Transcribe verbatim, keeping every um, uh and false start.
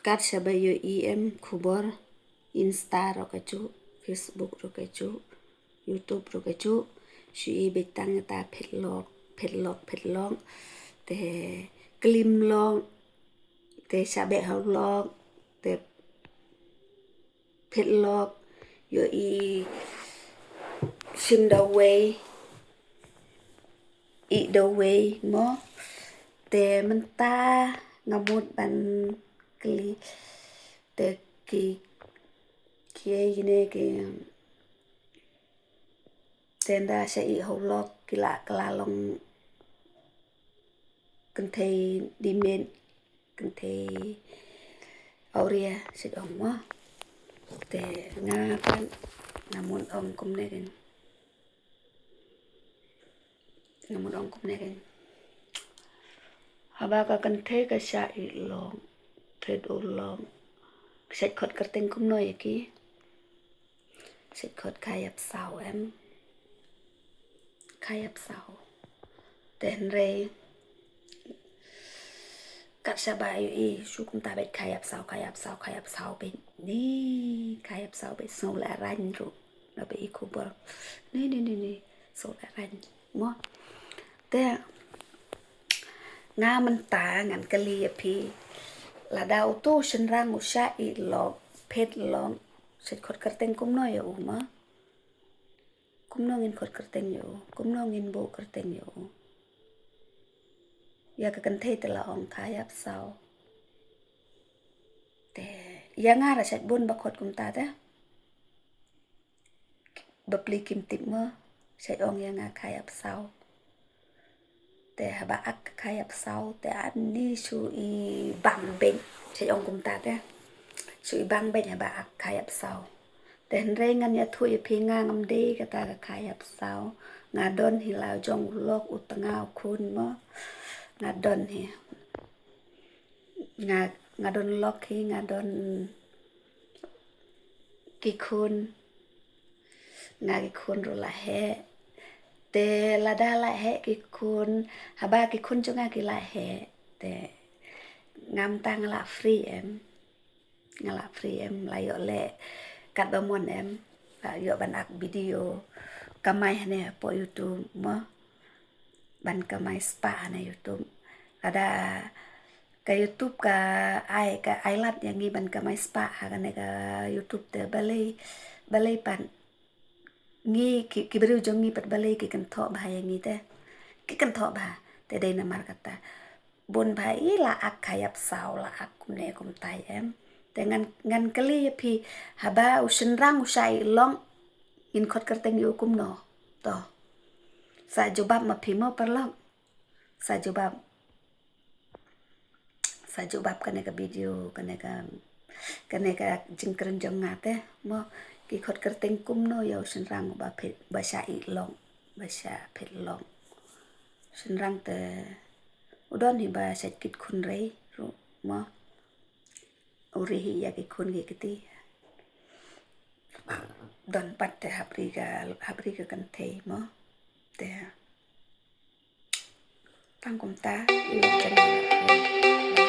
Kat shaba ïohi em khubor, Insta ruh ka juh, Facebook ruh ka juh, YouTube ruh ka juh, shu i beit tang ïa ta phetlok, phetlok, phetlok. Te klim lok, te sha beh ha u lok, te phetlok, ïohi shim da uwei, ih da uwei mo. Te mynta nga mut ban kylli, te ki, kiei kine ki, te ynda sha ih ha u lok ki la kylla long kynthei dimen, kynthei awria sha ong mo. Te nga pat nga mut ong kumne kein. Nga mut ong kumne kein. Haba ka kynthei ka sha ih lok, phet u lok, ka sait khot kyrteng kumno ïa ki? Sait khot kha ïap saw em. Kha ïap saw. Te hynrei kat shaba ïohi shu kumta beit kha ïap saw, kha ïap saw, kha ïap saw beit. Ni kha ïap saw beit, sngew lehrain ruh. Naba i khubor. Ni, ni, ni, ni. Sngew lehrain mo. Te nga mynta ngan kylli ïa phi. Lada uto u shynrang u sha ih lok, phet lok, sait khot kyrteng kumno ïa u mo? Kumno ngin khot kyrteng ïa u? Kumno ngin buh kyrteng ïa u? Ïa ka kynthei te la ong kha ïap saw. Te ïa nga ruh sait bun ba khot kumta te. Bapli kim tip mo, sait ong ïa nga kha ïap saw. Te haba ak kha ïap saw, te ani shu i bang beit, sait ong kumta te. Shu i bang beit haba ak kha ïap saw. Te hynrei ngan ïathuh ïa phi nga ngam dei kata ka kha ïap saw. Nga don hi la jong u lok u tnga u khun mo. Nga don hi. Nga, nga don lok hi, nga don ki khun. Nga ki khun ruh la heh. Te lada la heh ki khun, haba ki khun jong nga ki la heh. Te ngam tang la free em. Nga la free em, la ïoh leh katba mon em. La ïoh ban ak video kamai hangne hapoh YouTube mo. Ban kamai spah hangne YouTube. Lada ka YouTube ka ai, ka ai lad ïa ngi ban kamai spah ha kane ka YouTube te balei, balei pat. Ngi ki, ki briew jong ngi pat balei ki kynthoh bha ïa ngi te. Ki kynthoh bha, te dei namar kata. Bun bha i la ak kha ïap saw, la ak kumne kumtai em. Te ngan, ngan kylli ïa phi, haba u shynrang u sha ih lok, ngin khot kyrteng ïa u kumno? To. Sa jubab ma phi mo paralok. Sa jubab. Sa jubab kane ka video, kane ka, kane ka jingkren jong nga te mo. Ki khot kyrteng kumno ïa u shynrang ba phet, ba sha ih lok, ba sha phet lok. Shynrang te u don hi ba sha kit khun rei ruh mo. U rei hi ïa ki khun ki kti. Don pat te ha bri ka, ha bri ka kynthei mo. Te tang kumta i lok jong nga.